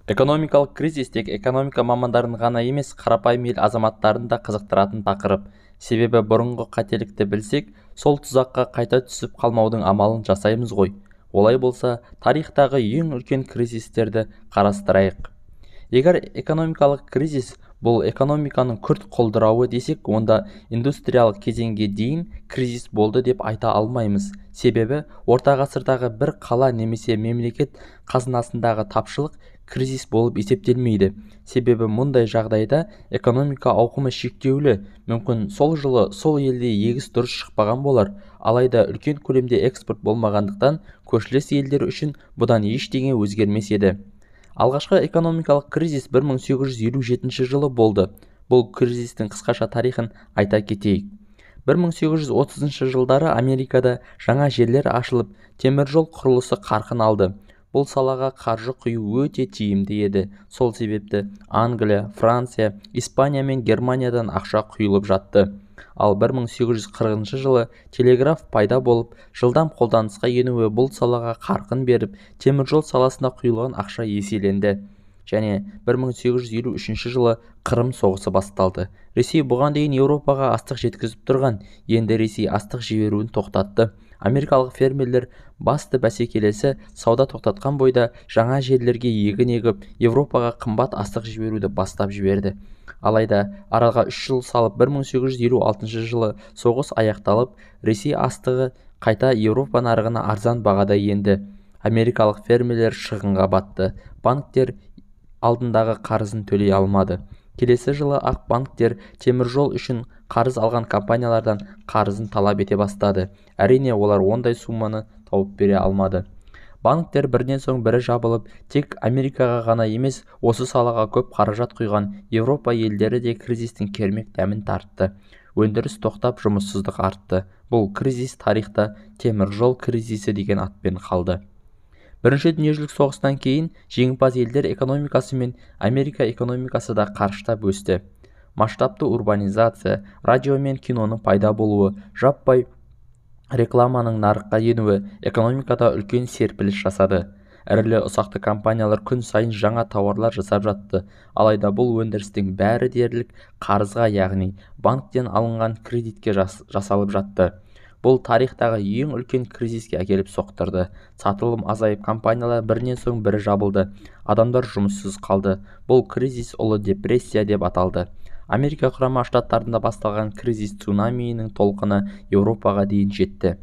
Экономикалық кризис тек экономика мамандарын ғана емес, қарапайым ел азаматтарын да қызықтыратын тақырып. Себебі бұрынғы қателікті білсек, сол тұзаққа қайта түсіп қалмаудың амалын жасаймыз ғой. Олай болса, тарихтағы ең үлкен кризистерді қарастырайық. Егер экономикалық кризис бұл экономиканың күрт құлдырауы десек, онда индустриялық кезеңге дейін кризис болды деп айта алмаймыз. Себебі орта ғасырдағы бір қала немесе мемлекет қазынасындағы тапшылық кризис болып есептелмейді. Себебі мұндай жағдайда экономика ауқымы шектеулі, мүмкін сол жылы сол елде егіс дұрыс шықпаған болар. Алайда үлкен көлемде экспорт болмағандықтан көршілес елдер үшін бұдан ештеңе өзгермес еді. Алғашқы экономикалық кризис 1857 жылы болды. Бұл кризистің қысқаша тарихын айта кетейік. 1830 жылдары Америкада жаңа жерлер ашылып, теміржол құрылысы қарқын алды. Бұл салаға қаржы құю өте тиімді еді. Сол себепті Англия, Франция, Испания мен Германиядан ақша құйылып жатты. Ал 1840 жылы телеграф пайда болып, жылдам қолданысқа енуі бұл салаға қарқын беріп, теміржол саласына құйылған ақша еселенді. Және 1853 жылы Қырым соғысы басталды. Ресей бұған дейін Еуропаға астық жеткізіп тұрған, енді Ресей астық жіберуін тоқтатты. Америкалық фермерлер басты бәсекелесі сауда тоқтатқан бойда жаңа жерлерге егін егіп, Еуропаға қымбат астық жіберуді бастап жіберді. Алайда араға 3 жыл салып 1856 жылы соғыс аяқталып, Ресей астығы қайта Еуропа нарығына арзан бағада енді. Америкалық фермерлер шығынға батты. Банктер алдындағы қарызын төлей алмады. Келесі жылы ақ банктер теміржол үшін қарыз алған компаниялардан қарызын талап ете бастады. Әрине, олар ондай сумманы тауып бере алмады. Банктер бірінен соң бірі жабылып, тек Америкаға ғана емес, осы салаға көп қаражат құйған Еуропа елдері де кризистің кермек дәмін тартты. Өндіріс тоқтап, жұмыссыздық артты. Бұл кризис тарихта теміржол кризисі деген атпен қалды. Бірінші дүниежүзілік соғыстан кейін жеңімпаз елдер экономикасы мен Америка экономикасы да қарыштап өсті. Масштабты урбанизация, радио мен киноның пайда болуы, жаппай рекламаның нарыққа енуі экономикада үлкен серпіліс жасады. Ірілі ұсақты компаниялар күн сайын жаңа тауарлар жасап жатты. Алайда бұл өндірістің бәрі дерлік қарызға, яғни банктен алынған кредитке жасалып жатты. Бұл тарихтағы ең үлкен кризиске әкеліп соқтырды. Сатылым азайып, компаниялар бірінен соң бірі жабылды. Адамдар жұмыссыз қалды. Бұл кризис ұлы депрессия деп аталды. Америка Құрама Штаттарында басталған кризис цунамиінің толқыны Еуропаға дейін жетті.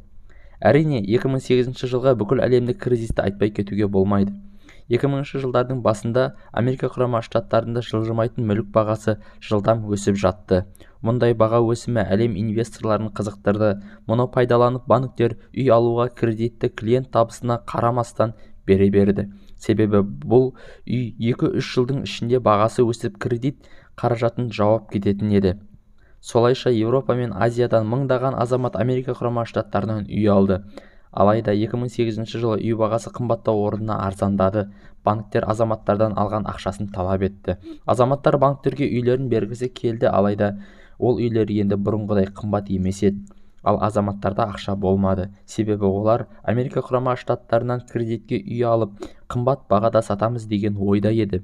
Әрине, 2008 жылғы бүкіл әлемдік кризисті айтпай кетуге болмайды. 2000 жылдардың басында Америка Құрама Штаттарында жылжымайтын мүлік бағасы жылдам өсіп жатты. Мұндай баға өсімі әлем инвесторларын қызықтырды. Мұны пайдаланып банктер үй алуға кредитті клиент табысына қарамастан бере берді. Себебі бұл үй 2-3 жылдың ішінде бағасы өсіп, кредит қаражатын жауап кететін еді. Солайша Еуропа мен Азиядан мыңдаған азамат Америка Құрама Штаттарынан үй алды. Алайда 2008 жылы үй бағасы қымбаттау орнына арзандады. Банктер азаматтардан алған ақшасын талап етті. Азаматтар банктерге үйлерін бергісі келді, алайда ол үйлер енді бұрынғыдай қымбат емес еді. Ал азаматтарда ақша болмады. Себебі олар Америка Құрама Штаттарынан кредитке үй алып, қымбат бағада сатамыз деген ойда еді.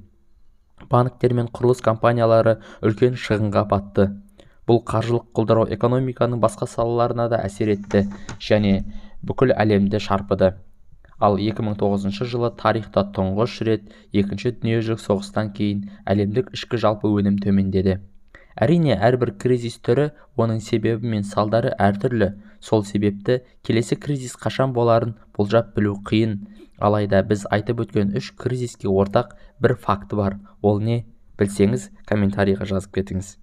Банктер мен құрылыс компаниялары үлкен шығынға батты. Бұл қаржылық құлдырау экономиканың басқа салаларына да әсер етті және бүкіл әлемді шарпыды. Ал 2009 жылы тарихта тұңғыш рет екінші дүниежүзілік соғыстан кейін әлемдік ішкі жалпы өнім төмендеді. Әрине, әрбір кризис түрі, оның себебі мен салдары әртүрлі. Сол себепті келесі кризис қашан боларын болжап білу қиын. Алайда біз айтып өткен үш кризиске ортақ бір факті бар. Ол не? Білсеңіз, комментарийға жазып кетіңіз.